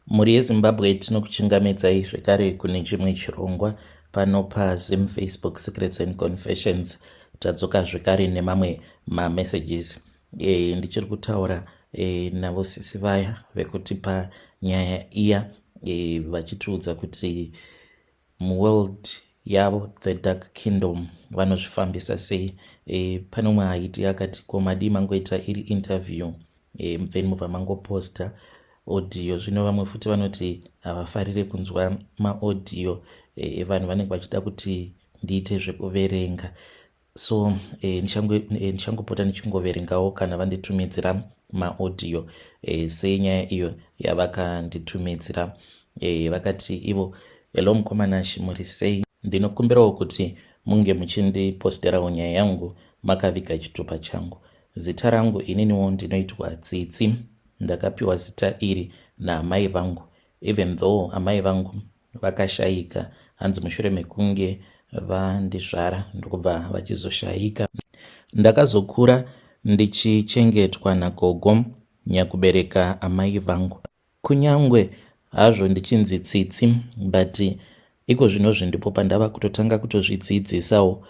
Mhuri yeZimbabwe, tinokuchingamidzai zvekare kune chimwe chirongwa pano paZim Facebook Secrets and Confessions. Tadzoka zvekare nemamwe mamessages. Ndichiri kutaura navo sisi vaya vekutipa nyaya iya, vachitiudza kuti muworld yavo, the dark kingdom, vanozvifambisa sei. Pane umwe aiti akati, "Ko madii mangoita iri interview, then mubva mangoposta audio?" Zvino vamwe futi vanoti havafariri kunzwa maaudio, vanhu vanenge vachida kuti ndiite zvekuverenga. So ndichangopota ndichingoverengawo kana vanditumidzira maaudio, senyaya iyo yavakanditumidzira. Vakati ivo, "Hello mukoma Nashi, muri sei? Ndinokumbirawo kuti munge muchindiposterawo nyaya yangu makaviga chitupa changu. Zita rangu ininiwo ndinoitwa Tsitsi. Ndakapiwa zita iri naamai vangu, even though amai vangu vakashayika," hanzi, "mushure mekunge vandizvara ndokubva vachizoshayika. Ndakazokura ndichichengetwa nagogo nyakubereka amai vangu. Kunyangwe hazvo ndichinzi Tsitsi, but iko zvinozvi ndipo pandava kutotanga kutozvidzidzisawo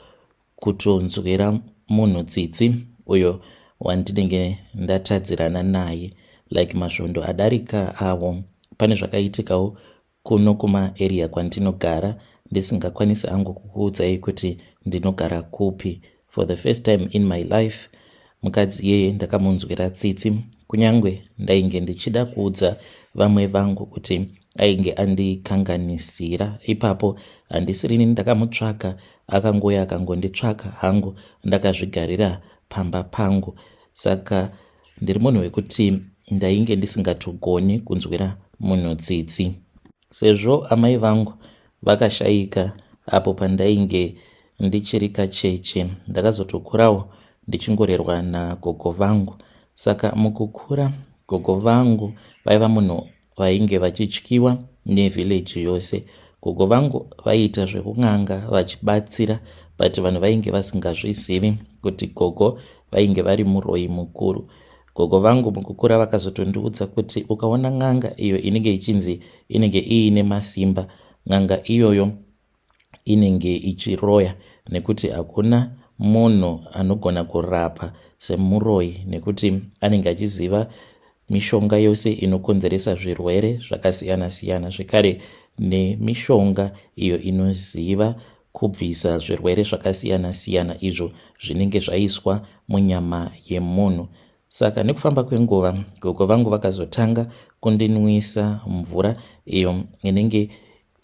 kutonzwira munhu tsitsi uyo wandinenge ndatadzirana naye. Like masvondo adarika avo, pane zvakaitikawo kuno kumaarea kwandinogara, ndisingakwanisi hangu kukuudzai kuti ndinogara kupi. For the first time in my life, mukadzi iyeye ndakamunzwira tsitsi, kunyange ndainge ndichida kuudza vamwe vangu kuti ainge andikanganisira. Ipapo handisirini ndakamutsvaka, akangouya akangonditsvaka hangu ndakazvigarira pamba pangu. Saka ndiri munhu wekuti ndainge ndisingatogoni kunzwira munhu tsitsi. Sezvo amai vangu vakashayika apo pandainge ndichiri kacheche, ndakazotokurawo ndichingorerwa nagogo vangu. Saka mukukura, gogo vangu vaiva munhu vainge vachityiwa nevillage yose. Gogo vangu vaiita zvekun'anga vachibatsira, but vanhu vainge vasingazvizivi kuti gogo vainge vari muroyi mukuru. Gogo vangu mukukura vakazotondiudza kuti ukaona n'anga iyo inenge ichinzi inenge iine masimba, n'anga iyoyo inenge ichiroya, nekuti hakuna munhu anogona kurapa semuroyi, nekuti anenge achiziva mishonga yose inokonzeresa zvirwere zvakasiyana-siyana, zvekare nemishonga iyo inoziva kubvisa zvirwere zvakasiyana-siyana izvo zvinenge zvaiswa munyama yemunhu. Saka nekufamba kwenguva, gogo vangu vakazotanga kundinwisa mvura iyo inenge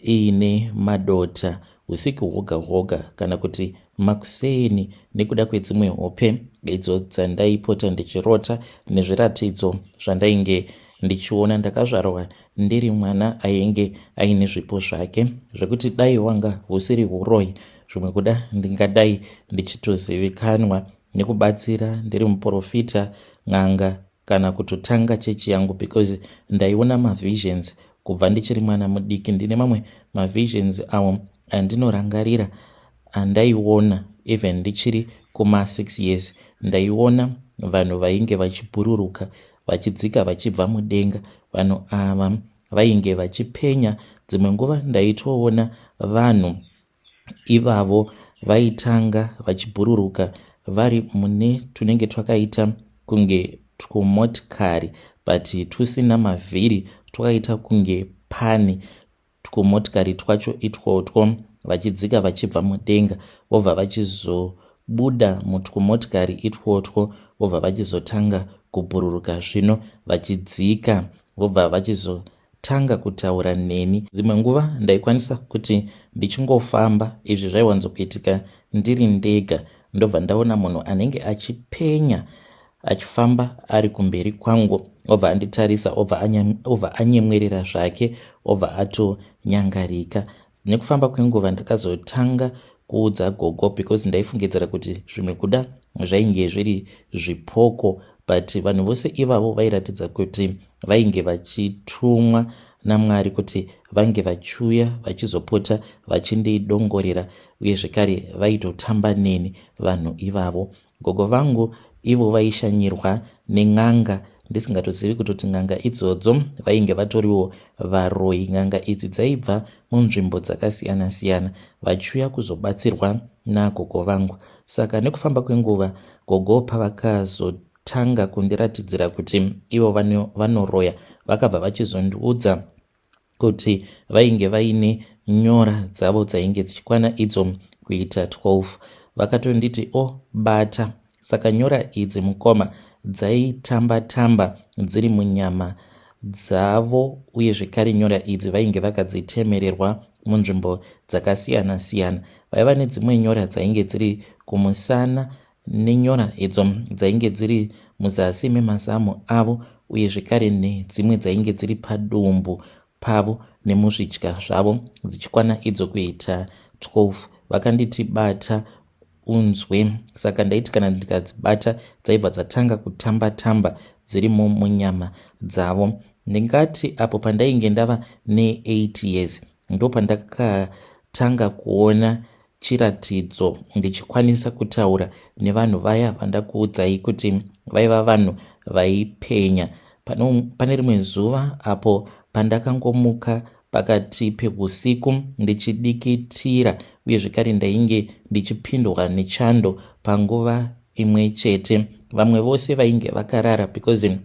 iine madota usiku hwoga hwoga kana kuti makuseni, nekuda kwedzimwe hope idzo dzandaipota ndichirota nezviratidzo zvandainge ndichiona. Ndakazvarwa ndiri mwana ainge aine zvipo zvake, zvekuti dai wanga husiri uroyi, zvimwe kuda ndingadai ndichitozivikanwa nekubatsira, ndiri muprofita, n'anga, kana kutotanga chechi yangu, because ndaiona mavisions kubva ndichiri mwana mudiki. Ndine mamwe mavisions awo andinorangarira andaiona even ndichiri kuma6 years. Ndaiona vanhu vainge vachibhururuka vachidzika vachibva mudenga. Vanhu ava vainge vachipenya. Dzimwe nguva ndaitoona vanhu ivavo vaitanga vachibhururuka vari mune tunenge twakaita kunge twumotikari, but tusina mavhiri, twakaita kunge pani twumotikari twacho itwotwo, vachidzika vachibva mudenga, vobva vachizobuda mutwumotikari itwotwo, vobva vachizotanga kubhururuka zvino vachidzika, vobva vachizotanga kutaura neni. Dzimwe nguva ndaikwanisa kuti ndichingofamba, izvi zvaiwanzokuitika ndiri ndega, ndobva ndaona munhu anenge achipenya achifamba ari kumberi kwangu, obva anditarisa, obva anyemwerera zvake, obva atonyangarika. Nekufamba kwenguva ndakazotanga kuudza gogo, because ndaifungidzira kuti zvimwe kuda zvainge zviri zvipoko, but vanhu vose ivavo vairatidza kuti vainge vachitumwa naMwari kuti vange vachiuya vachizopota vachindidongorera, uye zvekare vaitotamba neni vanhu ivavo. Gogo vangu ivo vaishanyirwa nen'anga. ndisingatozivi kutoti n'anga idzodzo vainge vatoriwo varoyi. N'anga idzi dzaibva munzvimbo dzakasiyana siyana vachiuya kuzobatsirwa nagogo vangu. Saka nekufamba kwenguva gogo pavakazotanga kundiratidzira kuti ivo vanoroya vakabva vachizondiudza kuti vainge vaine nyora dzavo dzainge dzichikwana idzo kuita 12. Vakatonditi o oh, bata. Saka nyora idzi mukoma dzaitamba tamba dziri munyama dzavo uye zvekare nyora idzi vainge vakadzitemererwa munzvimbo dzakasiyana siyana. Vaiva nedzimwe nyora dzainge dziri kumusana nenyora idzo dzainge dziri muzasi memazamu avo uye zvekare nedzimwe dzainge dziri padumbu pavo nemuzvidya zvavo dzichikwana idzo kuita 12. Vakanditi bata unzwe saka ndaiti kana ndikadzibata dzaibva dzatanga kutamba tamba dzirimo munyama dzavo. Ndingati apo pandainge ndava ne8 years ndopandakatanga kuona chiratidzo ndichikwanisa kutaura nevanhu vaya vandakuudzai kuti vaiva vanhu vaipenya. Pane rimwe zuva apo pandakangomuka pakati pehusiku ndichidikitira uye zvekare ndainge ndichipindwa nechando panguva imwe chete. Vamwe vose vainge vakarara because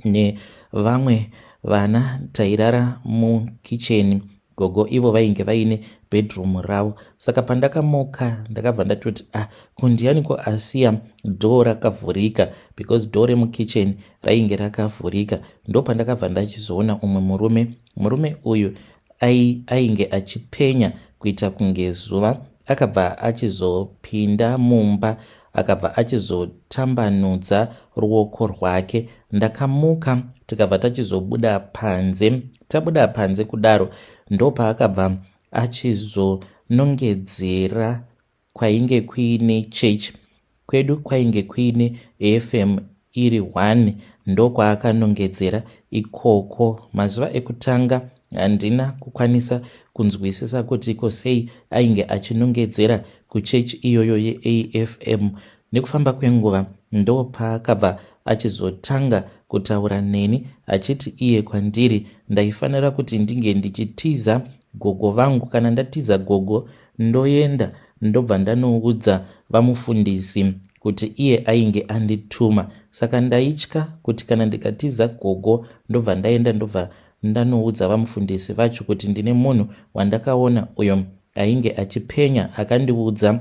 nevamwe vana tairara mukicheni gogo ivo vainge vaine bedroom ravo. Saka pandakamuka ndakabva ndatoti ah, ko ndianiko asiya dhoo rakavhurika because dhoo remukicheni rainge rakavhurika. Ndopandakabva ndachizoona umwe murume. Murume uyu ainge achipenya kuita kunge zuva. Akabva achizopinda mumba akabva achizotambanudza ruoko rwake. Ndakamuka tikabva tachizobuda panze. Tabuda panze kudaro ndopaakabva achizonongedzera kwainge kuine church. Kwedu kwainge kuine AFM iri one ndokwaakanongedzera ikoko. Mazuva ekutanga handina kukwanisa kunzwisisa kuti ko sei ainge achinongedzera kuchechi iyoyo yeAFM. Nekufamba kwenguva ndopaakabva achizotanga kutaura neni achiti iye kwandiri ndaifanira kuti ndinge ndichitiza gogo vangu. Kana ndatiza gogo ndoenda ndobva ndanoudza vamufundisi kuti iye ainge andituma. Saka ndaitya kuti kana ndikatiza gogo ndobva ndaenda ndobva ndanoudza vamufundisi vacho kuti ndine munhu wandakaona uyo ainge achipenya akandiudza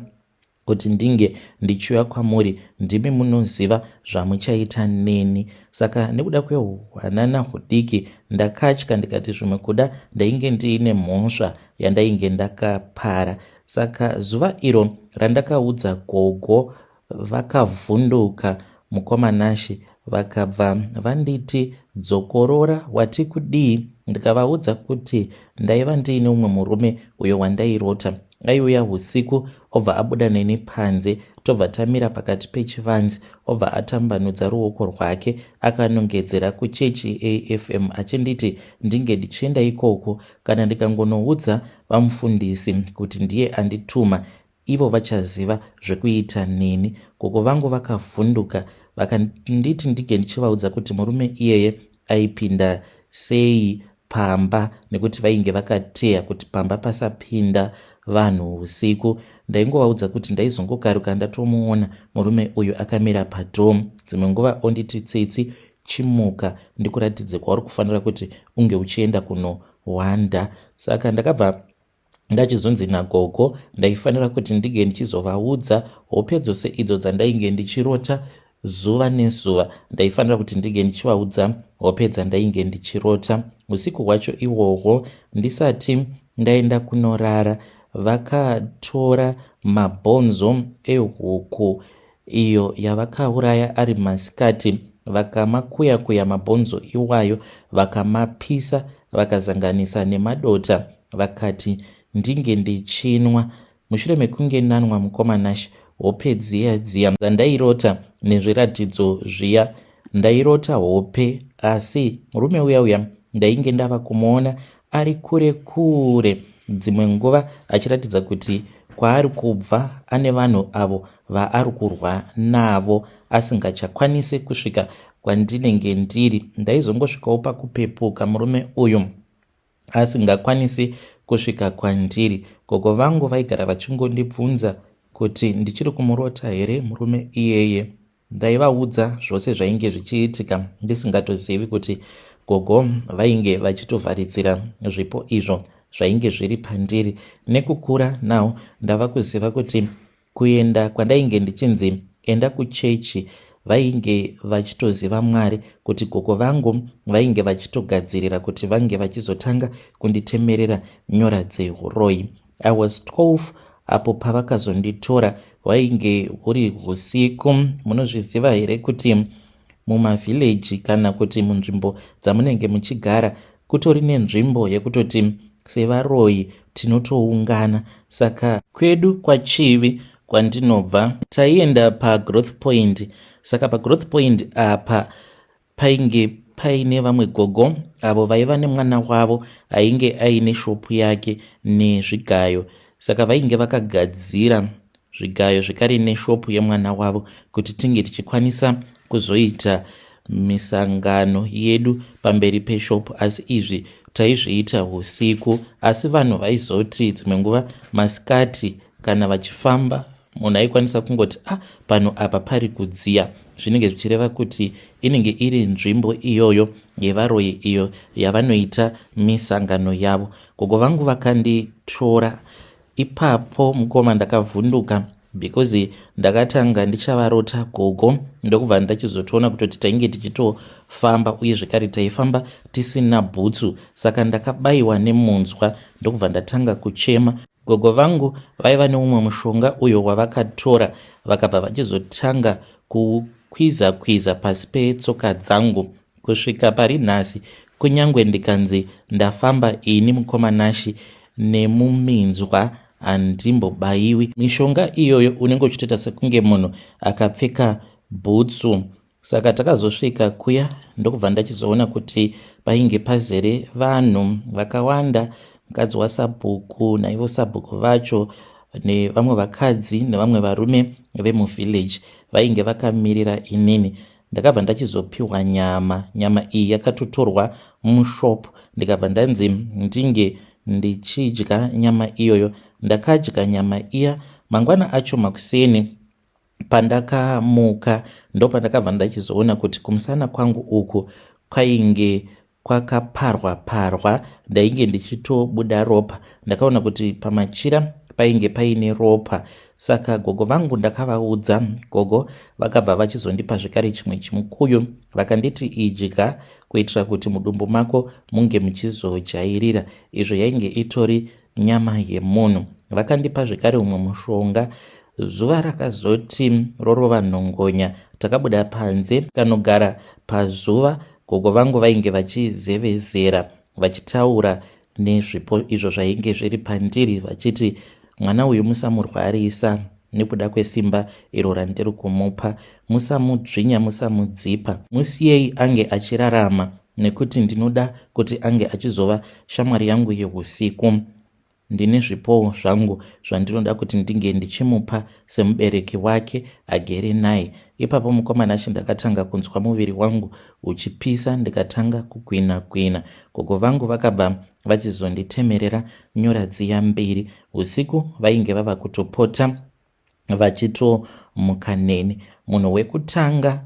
kuti ndinge ndichiuya kwamuri ndimi munoziva zvamuchaita neni. Saka nekuda kwehwanana hudiki ndakatya ndikati zvimwe kuda ndainge ndiine mhosva yandainge ndakapara. Saka zuva iro randakaudza gogo vakavhunduka mukoma Nashy vakabva vanditi dzokorora wati kudii ndikavaudza kuti ndaiva ndiine umwe murume uyo wandairota aiuya husiku obva abuda neni panze tobva tamira pakati pechivanze obva atambanudza ruoko rwake akanongedzera kuchechi AFM achinditi ndinge ndichienda ikoko kana ndikangonoudza vamufundisi kuti ndiye andituma ivo vachaziva zvekuita neni. Gogo vangu vakavhunduka vakanditi ndinge ndichivaudza kuti murume iyeye aipinda sei pamba nekuti vainge vakateya kuti pamba pasapinda vanhu usiku. Ndaingovaudza kuti ndaizongokaruka ndatomuona murume uyu akamira padhoo. Dzimwe nguva onditi Tsitsi chimuka ndikuratidze kwauri kufanira kuti unge uchienda kunohwanda. Saka ndakabva ndachizonzi nagogo ndaifanira kuti ndinge ndichizovaudza hope dzose idzo dzandainge ndichirota zuva nezuva. Ndaifanira kuti ndinge ndichivaudza hope dzandainge ndichirota usiku hwacho ihwohwo. Ndisati ndaenda kunorara vakatora mabhonzo ehuku iyo yavakauraya ari masikati vakamakuya kuya mabhonzo iwayo vakamapisa vakazanganisa nemadota vakati ndinge ndichinwa. Mushure mekunge ndanwa mukoma Nash hope dziya dziya dzandairota nezviratidzo zviya ndairota hope asi murume uya uya ndainge ndava kumuona ari kure kure dzimwe nguva achiratidza kuti kwaari kubva ane vanhu avo vaari kurwa navo asingachakwanise kusvika kwandinenge ndiri. Ndaizongosvikawo pakupepuka murume uyu asingakwanisi kusvika kwandiri. Gogo vangu vaigara vachingondibvunza kuti ndichiri kumurota here murume iyeye. Ndaivaudza zvose zvainge zvichiitika ndisingatozivi kuti gogo vainge vachitovharidzira zvipo izvo zvainge zviri pandiri. Nekukura now ndava kuziva kuti kuenda kwandainge ndichinzi enda kuchechi vainge vachitoziva Mwari kuti gogo vangu vainge vachitogadzirira kuti vange vachizotanga kunditemerera nyora dzehuroyi. I was 12 apo pavakazonditora hwainge huri husiku. Munozviziva here kuti mumavhileji kana kuti munzvimbo dzamunenge muchigara kutori nenzvimbo yekutoti sevaroyi tinotoungana. Saka kwedu kwaChivi kwandinobva taienda pagrowth point. Saka pagrowth point apa Painge paine vamwe gogo avo vaiva nemwana wavo ainge aine shopu yake nezvigayo. Saka vainge vakagadzira zvigayo zvekare neshopu yemwana wavo kuti tinge tichikwanisa kuzoita misangano yedu pamberi peshopu. Asi izvi taizviita usiku, asi vanhu vaizoti dzimwe nguva masikati kana vachifamba munhu aikwanisa kungoti ah pano apa pari kudziya zvinenge zvichireva kuti inenge iri nzvimbo iyoyo yevaroyi iyo yavanoita misangano yavo. Gogo vangu vakanditora ipapo mukoma, ndakavhunduka because ndakatanga ndichavarota gogo, ndokubva ndachizotoona kutoti tainge tichitofamba uye zvekare taifamba tisina bhutsu. Saka ndakabayiwa nemunzwa ndokubva ndatanga kuchema. Gogo vangu vaiva neumwe mushonga uyo wavakatora vakabva vachizotanga kuukwiza kwiza pasi petsoka dzangu. Kusvika pari nhasi kunyangwe ndikanzi ndafamba ini mukoma Nashy nemuminzwa handimbobaiwi. Mishonga iyoyo unenge uchitoita sekunge munhu akapfeka bhutsu. Saka takazosvika kuya ndokubva ndachizoona kuti painge pazere vanhu vakawanda, mukadzi wasabhuku naivo sabhuku vacho nevamwe vakadzi nevamwe varume vemuvillage vainge vakamirira inini. Ndakabva ndachizopiwa nyama, nyama iyi yakatotorwa mushop ndikabva ndanzi ndinge ndichidya nyama iyoyo. Ndakadya nyama iya mangwana acho makuseni. Pandakamuka ndopandakabva ndachizoona kuti kumusana kwangu uku kwainge kwakaparwa parwa, ndainge ndichitobuda ropa. Ndakaona kuti pamachira painge paine ropa, saka gogo vangu ndakavaudza. Gogo vakabva vachizondipa zvekare chimwe chimukuyu, vakanditi idya kuitira kuti mudumbu mako munge muchizojairira, izvo yainge itori nyama yemunhu. Vakandipa zvekare umwe mushonga. Zuva rakazoti rorova nhongonya, takabuda panze tikanogara pazuva. Gogo vangu vainge vachizevezera vachitaura nezvipo izvo zvainge zviri pandiri vachiti mwana uyu musamurwarisa nekuda kwesimba iro randiri kumupa, musamudzvinya, musamudzipa, musiyei ange achirarama nekuti ndinoda kuti ange achizova shamwari yangu yehusiku. Ndine zvipowo zvangu zvandinoda kuti ndinge ndichimupa semubereki wake agere naye. Ipapo mukoma Nashe ndakatanga kunzwa muviri wangu uchipisa ndikatanga kugwina gwina. Gogo vangu vakabva vachizonditemerera nyora dziya mbiri. Usiku vainge vava kutopota vachitomuka neni. Munhu wekutanga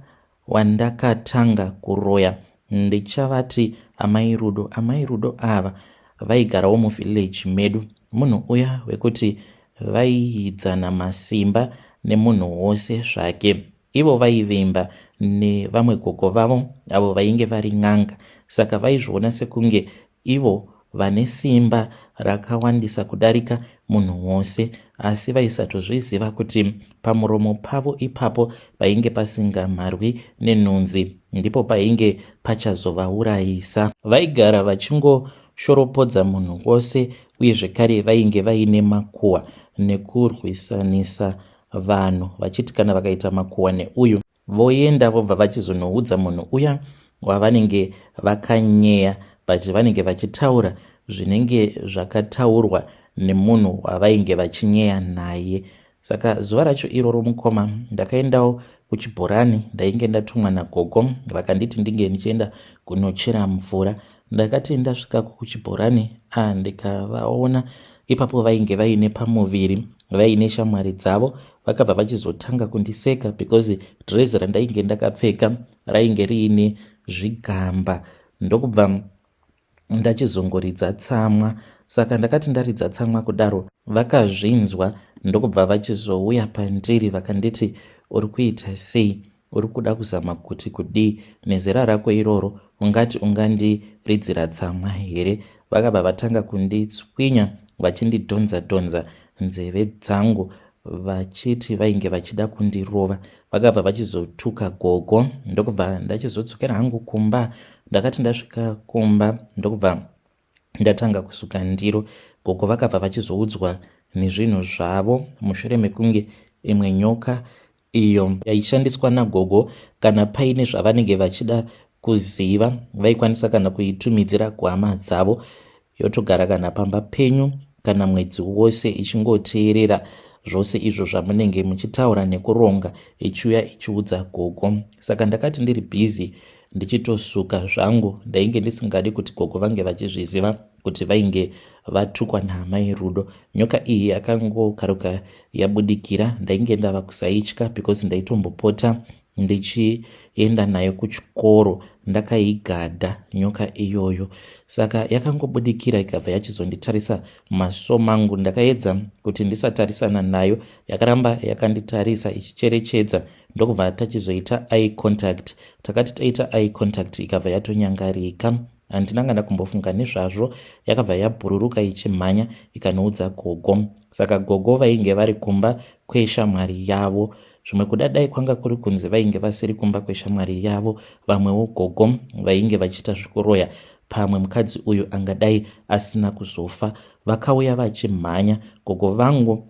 wandakatanga kuroya ndichavati amai Rudo. Amai Rudo ava vaigarawo muvillage medu. Munhu uya wekuti vaiidzana masimba nemunhu wose zvake. Ivo vaivimba nevamwe gogo vavo avo vainge vari n'anga saka vaizviona sekunge Ivo vane simba rakawandisa kudarika munhu wose, asi vaisatozviziva kuti pamuromo pavo ipapo painge pasingamharwi nenhunzi ndipo painge pachazovaurayisa. Vaigara vachingoshoropodza munhu wose uye zvekare vainge vaine makuhwa nekurwisanisa vanhu vachiti kana vakaita makuhwa neuyu Voenda vobva vachizonoudza munhu uya wavanenge vakanyeya but vanenge vachitaura zvinenge zvakataurwa nemunhu wavainge vachinyeya naye. Saka zuva racho iroro mukoma ndakaendawo kuchibhorani ndainge ndatumwa nagogo vakanditi ndinge ndichienda kunochera mvura. Ndakati ndasvikako kuchibhorani ah, ndikavaona ipapo vainge vaine pamuviri vaine shamwari dzavo vakabva vachizotanga kundiseka because dress randainge ndakapfeka rainge riine zvigamba ndokubva ndachizongoridza tsamwa saka ndakati ndaridza tsamwa kudaro vakazvinzwa ndokubva vachizouya pandiri vakanditi uri kuita sei uri kuda kuzama kuti kudii nezera rako iroro ungati ungandiridzira tsamwa here vakabva vatanga kunditswinya vachindidhonza dhonza nzeve dzangu vachiti vainge vachida kundirova vakabva vachizotuka gogo ndokubva ndachizodzokera hangu kumba ndakati ndasvika kumba ndokubva ndatanga kusuka ndiro gogo vakabva vachizoudzwa nezvinhu zvavo mushure mekunge imwe nyoka iyo yaishandiswa nagogo kana paine zvavanenge vachida kuziva vaikwanisa kana kuitumidzira kuhama dzavo yotogara kana pamba penyu kana mwedzi wose ichingoteerera zvose izvo zvamunenge muchitaura nekuronga ichiuya ichiudza gogo saka ndakati ndiri bhizi ndichitosuka zvangu ndainge ndisingadi kuti gogo vange vachizviziva kuti vainge vatukwa naamai rudo nyoka iyi yakangokaruka yabudikira ndainge ndava kusaitya because ndaitombopota ndichienda nayo kuchikoro ndakaigadha nyoka iyoyo saka yakangobudikira ikabva yachizonditarisa mumaso mangu ndakaedza kuti ndisatarisana nayo yakaramba yakanditarisa ichicherechedza ndokubva tachizoita eye contact takati taita eye contact ikabva yatonyangarika handina kana kumbofunga nezvazvo yakabva yabhururuka ichimhanya ikanoudza gogo saka gogo vainge vari kumba kweshamwari yavo Zvimwe kuda dai kwanga kuri kunzi vainge vasiri kumba kweshamwari yavo, vamwewo gogo vainge vachiita zvekuroya, pamwe mukadzi uyu angadai asina kuzofa. Vakauya vachimhanya gogo vangu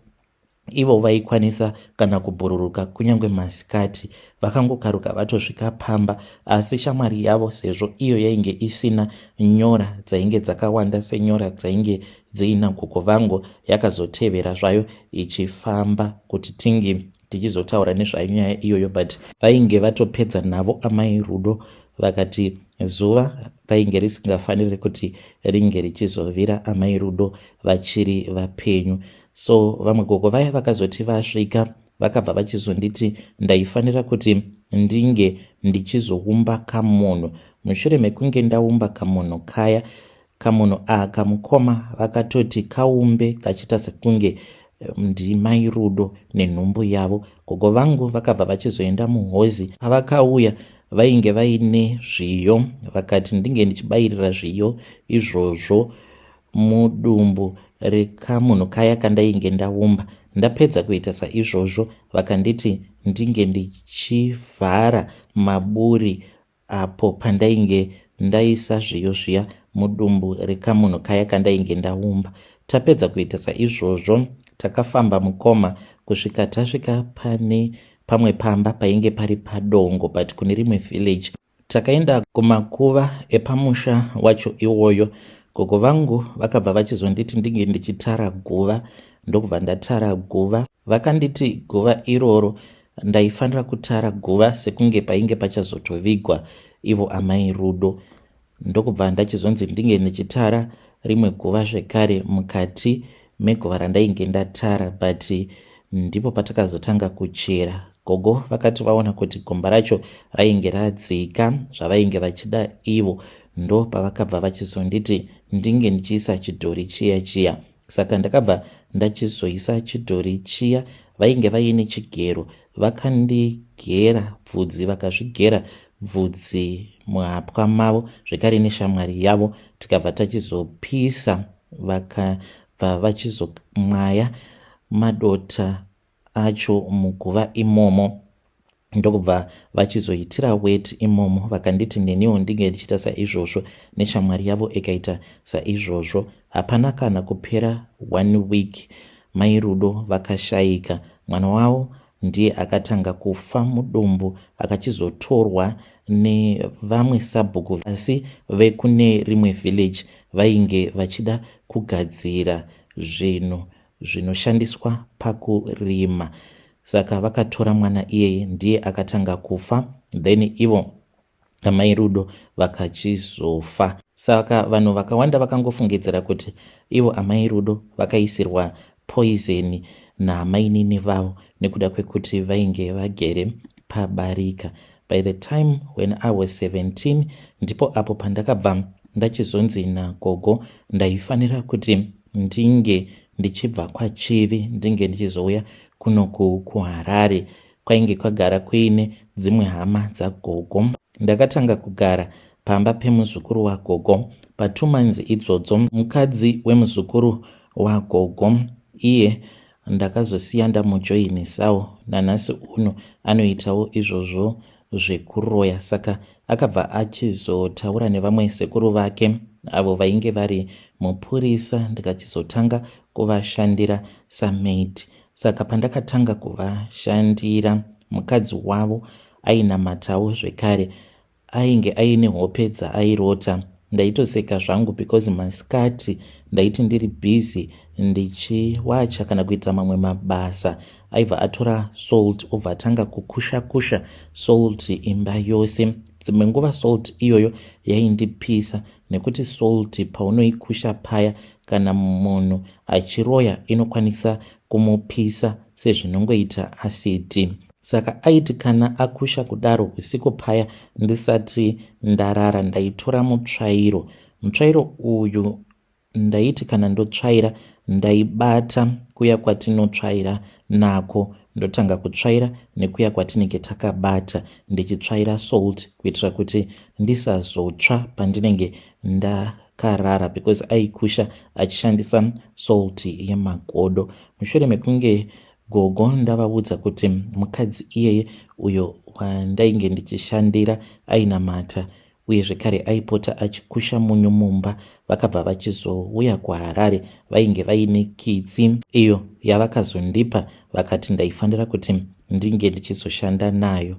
ivo vaikwanisa kana kubhururuka kunyange masikati vakangokaruka vatosvika pamba asi shamwari yavo sezvo iyo yainge isina nyora dzainge dzakawanda senyora dzainge dziina gogo vangu yakazotevera zvayo ichifamba kuti tinge tichizotaura nezvayo nyaya iyoyo but vainge vatopedza navo amai rudo vakati zuva rainge risingafaniri kuti ringe richizovira amai rudo vachiri vapenyu so vamwe gogo vaya vakazoti vasvika vakabva vachizonditi ndaifanira kuti ndinge ndichizoumba kamunhu mushure mekunge ndaumba kamunhu kaya Kamunhu aka mukoma vakatoti kaumbe kachiita sekunge ndimai Rudo nenhumbu yavo. Gogo vangu vakabva vachizoenda muhozi. Pavakauya vainge vaine zviyo vakati ndinge ndichibayirira zviyo izvozvo mudumbu rekamunhu kaya kandainge ndaumba. Ndapedza kuita saizvozvo vakanditi ndinge ndichivhara maburi Apo pandainge ndaisa zviyo zviya mudumbu rekamunhu kaya kandainge ndaumba. Tapedza kuita saizvozvo takafamba mukoma kusvika tasvika pane pamwe pamba painge pari padongo but kune rimwe village. Takaenda kumakuva epamusha wacho iwoyo. Gogo vangu vakabva vachizonditi ndinge ndichitara guva ndokubva ndatara guva. Vakanditi guva iroro ndaifanira kutara guva sekunge painge pachazotovigwa ivo amai Rudo. Ndokubva ndachizonzi ndinge ndichitara rimwe guva zvekare mukati meguva randainge ndatara but ndipo patakazotanga kuchera. Gogo vakati vaona kuti gomba racho rainge radzika zvavainge vachida ivo ndopavakabva vachizonditi ndinge ndichiisa chidhori chiya chiya. Saka ndakabva ndachizoisa chidhori chiya vainge vaine chigero vakandigera bvudzi vakazvigera bvudzi muhapwa mavo zvekare neshamwari yavo tikabva tachizopisa vakabva vachizomwaya madota acho muguva imomo ndokubva vachizoitira weti imomo vakanditi neniwo ndinge ndichiita saizvozvo neshamwari yavo ikaita saizvozvo hapana kana kupera one week mai rudo vakashaika mwana wavo ndiye akatanga kufa mudumbu akachizotorwa nevamwe sabhuku asi vekune rimwe village vainge vachida kugadzira zvinhu zvinoshandiswa pakurima. Saka vakatora mwana iyeye, ndiye akatanga kufa, then ivo amai Rudo vakachizofa. Saka vanhu vakawanda vakangofungidzira kuti ivo amai Rudo vakaisirwa poison naamainini vavo nekuda kwekuti vainge vagere pabarika. By the time when I was 17, ndipo apo pandakabva ndachizonzi nagogo ndaifanira kuti ndinge ndichibva kwaChivi, ndinge ndichizouya kunoku kuHarare, kwainge kwagara kuine dzimwe hama dzagogo. Ndakatanga kugara pamba pemuzukuru wagogo. Pa2 months idzodzo, mukadzi wemuzukuru wagogo iye ndakazosiya ndamujoinisawo. Nanhasi uno anoitawo izvozvo zvekuroya. Saka akabva achizotaura nevamwe sekuru vake avo vainge vari mupurisa, ndikachizotanga kuvashandira samaid. Saka pandakatanga kuvashandira, mukadzi wavo ainamatawo zvekare, ainge aine hope dzaairota. Ndaitoseka zvangu because masikati ndaiti ndiri busy ndichiwacha kana kuita mamwe mabasa, aibva atora salt, obva atanga kukusha kusha salt imba yose. Dzimwe nguva salt iyoyo yaindipisa, nekuti salt paunoikusha paya, kana munhu achiroya, inokwanisa kumupisa sezvinongoita asidi. Saka aiti kana akusha kudaro usiku paya, ndisati ndarara, ndaitora mutsvairo. Mutsvairo uyu ndaiti kana ndotsvaira, ndaibata kuya kwatinotsvaira nako, ndotanga kutsvaira nekuya kwatinenge takabata, ndichitsvaira salt kuitira kuti ndisazotsva pandinenge ndakarara, because aikusha achishandisa salt yemagodo. Mushure mekunge gogo ndavaudza kuti mukadzi iyeye uyo wandainge ndichishandira ainamata uye zvekare aipota achikusha munyu mumba, vakabva vachizouya kuHarare. Vainge vaine kitsi iyo yavakazondipa, vakati ndaifanira kuti ndinge ndichizoshanda nayo.